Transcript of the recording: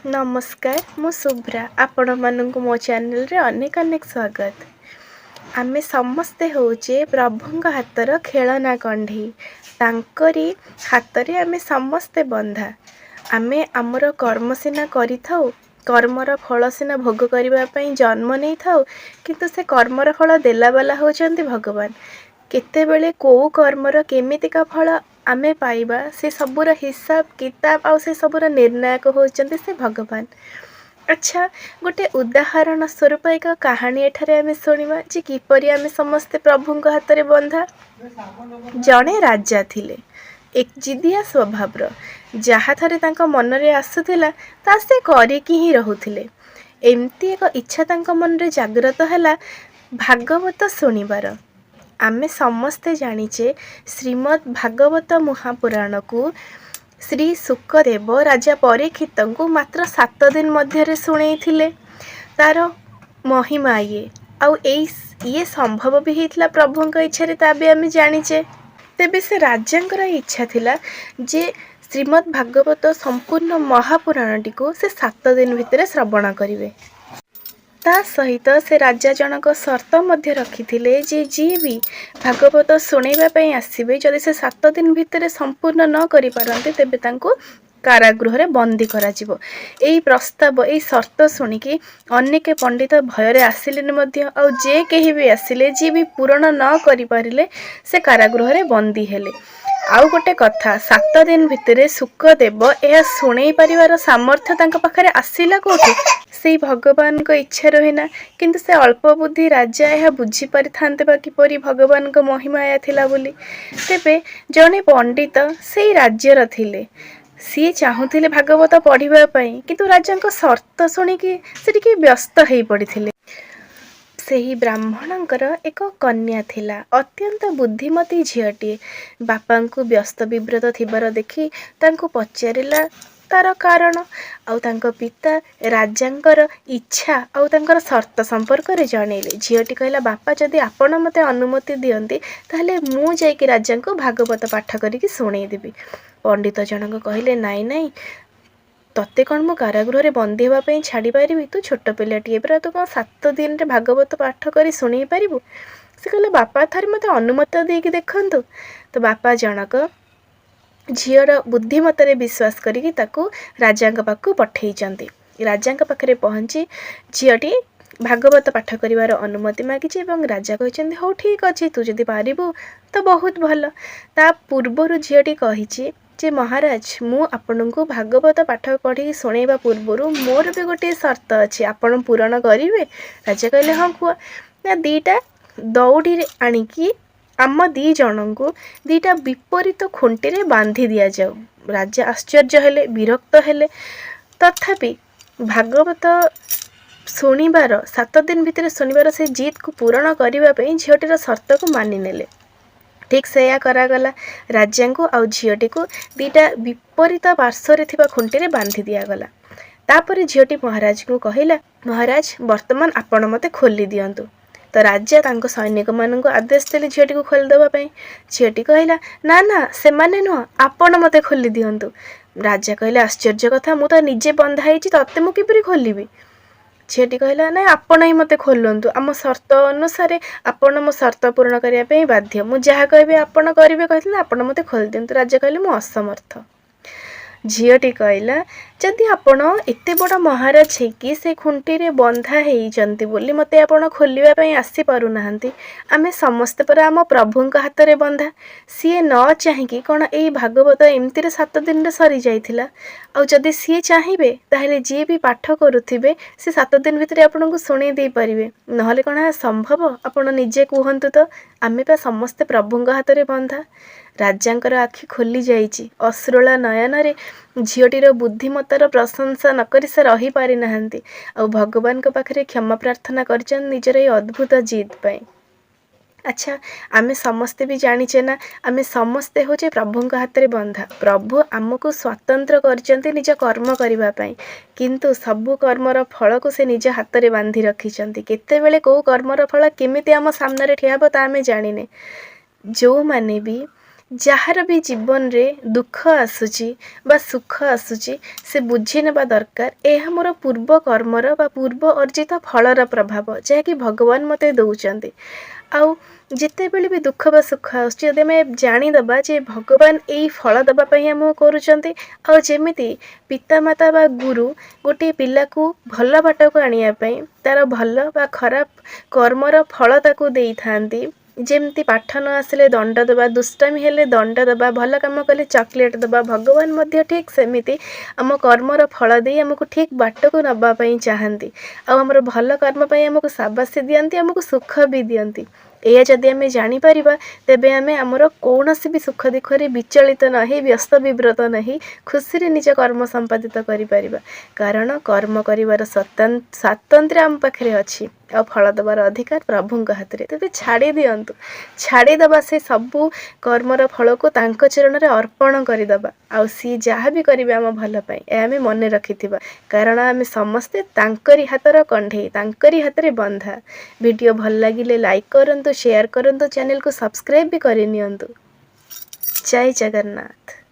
ନମସ୍କାର, ମୁଁ ଶୁଭ୍ରା। ଆପଣମାନଙ୍କୁ ମୋ ଚ୍ୟାନେଲରେ ଅନେକ ଅନେକ ସ୍ୱାଗତ। ଆମେ ସମସ୍ତେ ହେଉଛେ ପ୍ରଭୁଙ୍କ ହାତର ଖେଳନା କଣ୍ଢେଇ। ତାଙ୍କରି ହାତରେ ଆମେ ସମସ୍ତେ ବନ୍ଧା। ଆମେ ଆମର କର୍ମ ସିନା କରିଥାଉ, କର୍ମର ଫଳ ସିନା ଭୋଗ କରିବା ପାଇଁ ଜନ୍ମ ନେଇଥାଉ, କିନ୍ତୁ ସେ କର୍ମର ଫଳ ଦେଲାବାଲା ହେଉଛନ୍ତି ଭଗବାନ। କେତେବେଳେ କେଉଁ କର୍ମର କେମିତିକା ଫଳ ଆମେ ପାଇବା, ସେ ସବୁର ହିସାବ କିତାବ ଆଉ ସେ ସବୁର ନିର୍ଣ୍ଣାୟକ ହେଉଛନ୍ତି ସେ ଭଗବାନ। ଆଚ୍ଛା, ଗୋଟେ ଉଦାହରଣ ସ୍ୱରୂପ ଏକ କାହାଣୀ ଏଠାରେ ଆମେ ଶୁଣିବା ଯେ କିପରି ଆମେ ସମସ୍ତେ ପ୍ରଭୁଙ୍କ ହାତରେ ବନ୍ଧା। ଜଣେ ରାଜା ଥିଲେ, ଏକ ଜିଦିଆ ସ୍ୱଭାବର। ଯାହା ଥରେ ତାଙ୍କ ମନରେ ଆସୁଥିଲା, ତା ସେ କରିକି ହିଁ ରହୁଥିଲେ। ଏମିତି ଏକ ଇଚ୍ଛା ତାଙ୍କ ମନରେ ଜାଗ୍ରତ ହେଲା ଭାଗବତ ଶୁଣିବାର। ଆମେ ସମସ୍ତେ ଜାଣିଛେ, ଶ୍ରୀମଦ୍ ଭାଗବତ ମହାପୁରାଣକୁ ଶ୍ରୀ ଶୁକଦେବ ରାଜା ପରୀକ୍ଷିତଙ୍କୁ ମାତ୍ର 7 ଦିନ ମଧ୍ୟରେ ଶୁଣେଇଥିଲେ। ତାର ମହିମା ଇଏ। ଆଉ ଏଇ ଇଏ ସମ୍ଭବ ବି ହେଇଥିଲା ପ୍ରଭୁଙ୍କ ଇଚ୍ଛାରେ, ତା ବି ଆମେ ଜାଣିଛେ। ତେବେ ସେ ରାଜାଙ୍କର ଇଚ୍ଛା ଥିଲା ଯେ ଶ୍ରୀମଦ୍ ଭାଗବତ ସମ୍ପୂର୍ଣ୍ଣ ମହାପୁରାଣଟିକୁ ସେ 7 ଦିନ ଭିତରେ ଶ୍ରବଣ କରିବେ। ତା ସହିତ ସେ ରାଜା ଜଣକ ସର୍ତ୍ତ ମଧ୍ୟ ରଖିଥିଲେ ଯେ ଯିଏ ବି ଭାଗବତ ଶୁଣେଇବା ପାଇଁ ଆସିବେ, ଯଦି ସେ 7 ଦିନ ଭିତରେ ସମ୍ପୂର୍ଣ୍ଣ ନ କରିପାରନ୍ତି, ତେବେ ତାଙ୍କୁ କାରାଗୃହରେ ବନ୍ଦୀ କରାଯିବ। ଏଇ ପ୍ରସ୍ତାବ, ଏଇ ସର୍ତ୍ତ ଶୁଣିକି ଅନେକ ପଣ୍ଡିତ ଭୟରେ ଆସିଲେନି ମଧ୍ୟ। ଆଉ ଯେ କେହି ବି ଆସିଲେ, ଯିଏ ବି ପୂରଣ ନ କରିପାରିଲେ, ସେ କାରାଗୃହରେ ବନ୍ଦୀ ହେଲେ। ଆଉ ଗୋଟେ କଥା, 7 ଦିନ ଭିତରେ ଶୁକଦେବ ଏହା ଶୁଣେଇ ପାରିବାର ସାମର୍ଥ୍ୟ ତାଙ୍କ ପାଖରେ ଆସିଲା କୋଉଠୁ? ସେଇ ଭଗବାନଙ୍କ ଇଚ୍ଛା ରୁହେ ନା। କିନ୍ତୁ ସେ ଅଳ୍ପ ବୁଦ୍ଧି ରାଜା ଏହା ବୁଝିପାରିଥାନ୍ତେ ବା କିପରି ଭଗବାନଙ୍କ ମହିମା ଏହା ଥିଲା ବୋଲି? ତେବେ ଜଣେ ପଣ୍ଡିତ ସେଇ ରାଜ୍ୟର ଥିଲେ। ସିଏ ଚାହୁଁଥିଲେ ଭାଗବତ ପଢ଼ିବା ପାଇଁ, କିନ୍ତୁ ରାଜାଙ୍କ ସର୍ତ୍ତ ଶୁଣିକି ସେ ଟିକେ ବ୍ୟସ୍ତ ହେଇ ପଡ଼ିଥିଲେ। ସେହି ବ୍ରାହ୍ମଣଙ୍କର ଏକ କନ୍ୟା ଥିଲା, ଅତ୍ୟନ୍ତ ବୁଦ୍ଧିମତୀ ଝିଅଟିଏ। ବାପାଙ୍କୁ ବ୍ୟସ୍ତ ବିବ୍ରତ ଥିବାର ଦେଖି ତାଙ୍କୁ ପଚାରିଲା ତାର କାରଣ, ଆଉ ତାଙ୍କ ପିତା ରାଜାଙ୍କର ଇଚ୍ଛା ଆଉ ତାଙ୍କର ସର୍ତ୍ତ ସମ୍ପର୍କରେ ଜଣେଇଲେ। ଝିଅଟି କହିଲା, "ବାପା, ଯଦି ଆପଣ ମୋତେ ଅନୁମତି ଦିଅନ୍ତି, ତାହେଲେ ମୁଁ ଯାଇକି ରାଜାଙ୍କୁ ଭାଗବତ ପାଠ କରିକି ଶୁଣେଇଦେବି।" ପଣ୍ଡିତ ଜଣକ କହିଲେ, "ନାଇଁ ନାଇଁ, ତତେ କ'ଣ ମୁଁ କାରାଗୃହରେ ବନ୍ଦୀ ହେବା ପାଇଁ ଛାଡ଼ିପାରିବି? ତୁ ଛୋଟ ପିଲାଟିଏ ପରା, ତୁ କ'ଣ 7 ଦିନରେ ଭାଗବତ ପାଠ କରି ଶୁଣେଇ ପାରିବୁ?" ସେ କହିଲେ, "ବାପା, ଥରେ ମୋତେ ଅନୁମତି ଦେଇକି ଦେଖନ୍ତୁ।" ତ ବାପା ଜଣକ ଝିଅର ବୁଦ୍ଧିମତାରେ ବିଶ୍ୱାସ କରିକି ତାକୁ ରାଜାଙ୍କ ପାଖକୁ ପଠେଇଛନ୍ତି। ରାଜାଙ୍କ ପାଖରେ ପହଞ୍ଚି ଝିଅଟି ଭାଗବତ ପାଠ କରିବାର ଅନୁମତି ମାଗିଛି ଏବଂ ରାଜା କହିଛନ୍ତି, "ହଉ, ଠିକ୍ ଅଛି, ତୁ ଯଦି ପାରିବୁ ତ ବହୁତ ଭଲ।" ତା ପୂର୍ବରୁ ଝିଅଟି କହିଛି ଯେ, "ମହାରାଜ, ମୁଁ ଆପଣଙ୍କୁ ଭାଗବତ ପାଠ ପଢ଼ିକି ଶୁଣେଇବା ପୂର୍ବରୁ ମୋର ବି ଗୋଟିଏ ସର୍ତ୍ତ ଅଛି, ଆପଣ ପୂରଣ କରିବେ?" ରାଜା କହିଲେ, "ହଁ, କୁହ।" ନା, "ଦୁଇଟା ଦଉଡ଼ିରେ ଆଣିକି ଆମ ଦୁଇ ଜଣଙ୍କୁ ଦୁଇଟା ବିପରୀତ ଖୁଣ୍ଟିରେ ବାନ୍ଧି ଦିଆଯାଉ।" ରାଜା ଆଶ୍ଚର୍ଯ୍ୟ ହେଲେ, ବିରକ୍ତ ହେଲେ। ତଥାପି ଭାଗବତ ଶୁଣିବାର, 7 ଦିନ ଭିତରେ ଶୁଣିବାର ସେ ଜିଦ୍କୁ ପୂରଣ କରିବା ପାଇଁ ଝିଅଟିର ସର୍ତ୍ତକୁ ମାନିନେଲେ। ଠିକ୍ ସେଇଆ କରାଗଲା। ରାଜାଙ୍କୁ ଆଉ ଝିଅଟିକୁ ଦୁଇଟା ବିପରୀତ ପାର୍ଶ୍ୱରେ ଥିବା ଖୁଣ୍ଟିରେ ବାନ୍ଧି ଦିଆଗଲା। ତାପରେ ଝିଅଟି ମହାରାଜଙ୍କୁ କହିଲା, "ମହାରାଜ, ବର୍ତ୍ତମାନ ଆପଣ ମୋତେ ଖୋଲି ଦିଅନ୍ତୁ।" ତ ରାଜା ତାଙ୍କ ସୈନିକମାନଙ୍କୁ ଆଦେଶ ଦେଲେ ଝିଅଟିକୁ ଖୋଲିଦେବା ପାଇଁ। ଝିଅଟି କହିଲା, "ନା ନା, ସେମାନେ ନୁହଁ, ଆପଣ ମୋତେ ଖୋଲି ଦିଅନ୍ତୁ।" ରାଜା କହିଲେ, "ଆଶ୍ଚର୍ଯ୍ୟ କଥା, ମୁଁ ତ ନିଜେ ବନ୍ଧା ହେଇଛି, ତତେ ମୁଁ କିପରି ଖୋଲିବି?" ଝିଅଟି କହିଲା, "ନାଇଁ, ଆପଣ ହିଁ ମୋତେ ଖୋଲନ୍ତୁ। ଆମ ସର୍ତ୍ତ ଅନୁସାରେ ଆପଣ ମୋ ସର୍ତ୍ତ ପୂରଣ କରିବା ପାଇଁ ବାଧ୍ୟ। ମୁଁ ଯାହା କହିବି ଆପଣ କରିବେ କହିଥିଲେ, ଆପଣ ମୋତେ ଖୋଲି ଦିଅନ୍ତୁ।" ରାଜା କହିଲେ, "ମୁଁ ଅସମର୍ଥ।" ଝିଅଟି କହିଲା, "ଯଦି ଆପଣ ଏତେ ବଡ଼ ମହାରାଜ ହେଇକି ସେ ଖୁଣ୍ଟିରେ ବନ୍ଧା ହେଇଛନ୍ତି ବୋଲି ମୋତେ ଆପଣ ଖୋଲିବା ପାଇଁ ଆସିପାରୁନାହାନ୍ତି, ଆମେ ସମସ୍ତେ ପରା ଆମ ପ୍ରଭୁଙ୍କ ହାତରେ ବନ୍ଧା। ସିଏ ନ ଚାହିଁକି କ'ଣ ଏଇ ଭାଗବତ ଏମିତିରେ 7 ଦିନରେ ସରିଯାଇଥିଲା? ଆଉ ଯଦି ସିଏ ଚାହିଁବେ, ତାହେଲେ ଯିଏ ବି ପାଠ କରୁଥିବେ, ସେ 7 ଦିନ ଭିତରେ ଆପଣଙ୍କୁ ଶୁଣେଇ ଦେଇପାରିବେ। ନହେଲେ କ'ଣ ଏହା ସମ୍ଭବ? ଆପଣ ନିଜେ କୁହନ୍ତୁ ତ। ଆମେ ପା ସମସ୍ତେ ପ୍ରଭୁଙ୍କ ହାତରେ ବନ୍ଧା।" ରାଜାଙ୍କର ଆଖି ଖୋଲି ଯାଇଛି। ଅଶ୍ରୁଳ ନୟନରେ ଝିଅଟିର ବୁଦ୍ଧିମତାର ପ୍ରଶଂସା ନକରି ସେ ରହିପାରିନାହାନ୍ତି। ଆଉ ଭଗବାନଙ୍କ ପାଖରେ କ୍ଷମା ପ୍ରାର୍ଥନା କରିଛନ୍ତି ନିଜର ଏଇ ଅଦ୍ଭୁତ ଜିଦ୍ ପାଇଁ। ଆଚ୍ଛା, ଆମେ ସମସ୍ତେ ବି ଜାଣିଛେ ନା, ଆମେ ସମସ୍ତେ ହେଉଛେ ପ୍ରଭୁଙ୍କ ହାତରେ ବନ୍ଧା। ପ୍ରଭୁ ଆମକୁ ସ୍ୱତନ୍ତ୍ର କରିଛନ୍ତି ନିଜ କର୍ମ କରିବା ପାଇଁ, କିନ୍ତୁ ସବୁ କର୍ମର ଫଳକୁ ସେ ନିଜ ହାତରେ ବାନ୍ଧି ରଖିଛନ୍ତି। କେତେବେଳେ କେଉଁ କର୍ମର ଫଳ କେମିତି ଆମ ସାମ୍ନାରେ ଠିଆ ହେବ, ତା ଆମେ ଜାଣିନେ। ଯେଉଁମାନେ ବି ଯାହାର ବି ଜୀବନରେ ଦୁଃଖ ଆସୁଛି ବା ସୁଖ ଆସୁଛି, ସେ ବୁଝିନେବା ଦରକାର ଏହା ମୋର ପୂର୍ବ କର୍ମର ବା ପୂର୍ବ ଅର୍ଜିତ ଫଳର ପ୍ରଭାବ, ଯାହାକି ଭଗବାନ ମୋତେ ଦେଉଛନ୍ତି। ଆଉ ଯେତେବେଳେ ବି ଦୁଃଖ ବା ସୁଖ ଆସୁଛି, ଯଦି ଆମେ ଜାଣିଦେବା ଯେ ଭଗବାନ ଏଇ ଫଳ ଦେବା ପାଇଁ ଆମକୁ କରୁଛନ୍ତି, ଆଉ ଯେମିତି ପିତାମାତା ବା ଗୁରୁ ଗୋଟିଏ ପିଲାକୁ ଭଲ ବାଟକୁ ଆଣିବା ପାଇଁ ତା'ର ଭଲ ବା ଖରାପ କର୍ମର ଫଳ ତାକୁ ଦେଇଥାନ୍ତି, ଯେମିତି ପାଠ ନ ଆସିଲେ ଦଣ୍ଡ ଦେବା, ଦୁଷ୍ଟାମି ହେଲେ ଦଣ୍ଡ ଦେବା, ଭଲ କାମ କଲେ ଚକୋଲେଟ୍ ଦେବା, ଭଗବାନ ମଧ୍ୟ ଠିକ୍ ସେମିତି ଆମ କର୍ମର ଫଳ ଦେଇ ଆମକୁ ଠିକ୍ ବାଟକୁ ନେବା ପାଇଁ ଚାହାନ୍ତି। ଆଉ ଆମର ଭଲ କର୍ମ ପାଇଁ ଆମକୁ ସାବାସୀ ଦିଅନ୍ତି, ଆମକୁ ସୁଖ ବି ଦିଅନ୍ତି। ଏଇଆ ଯଦି ଆମେ ଜାଣିପାରିବା, ତେବେ ଆମେ ଆମର କୌଣସି ବି ସୁଖ ଦୁଃଖରେ ବିଚଳିତ ନ ହେଇ, ବ୍ୟସ୍ତ ବିବ୍ରତ ନ ହେଇ ଖୁସିରେ ନିଜ କର୍ମ ସମ୍ପାଦିତ କରିପାରିବା। କାରଣ କର୍ମ କରିବାର ସ୍ୱାତନ୍ତ୍ର୍ୟ ଆମ ପାଖରେ ଅଛି ଆଉ ଫଳ ଦେବାର ଅଧିକାର ପ୍ରଭୁଙ୍କ ହାତରେ। ତେବେ ଛାଡ଼ି ଦିଅନ୍ତୁ, ଛାଡ଼ିଦେବା, ସେ ସବୁ କର୍ମର ଫଳକୁ ତାଙ୍କ ଚରଣରେ ଅର୍ପଣ କରିଦେବା। ଆଉ ସିଏ ଯାହା ବି କରିବେ ଆମ ଭଲ ପାଇଁ, ଏହା ଆମେ ମନେ ରଖିଥିବା। କାରଣ ଆମେ ସମସ୍ତେ ତାଙ୍କରି ହାତର କଣ୍ଢେଇ, ତାଙ୍କରି ହାତରେ ବନ୍ଧା। ଭିଡ଼ିଓ ଭଲ ଲାଗିଲେ ଲାଇକ୍ କରନ୍ତୁ, ସେୟାର କରନ୍ତୁ, ଚ୍ୟାନେଲକୁ ସବସ୍କ୍ରାଇବ୍ ବି କରିନିଅନ୍ତୁ। ଜୟ ଜଗନ୍ନାଥ।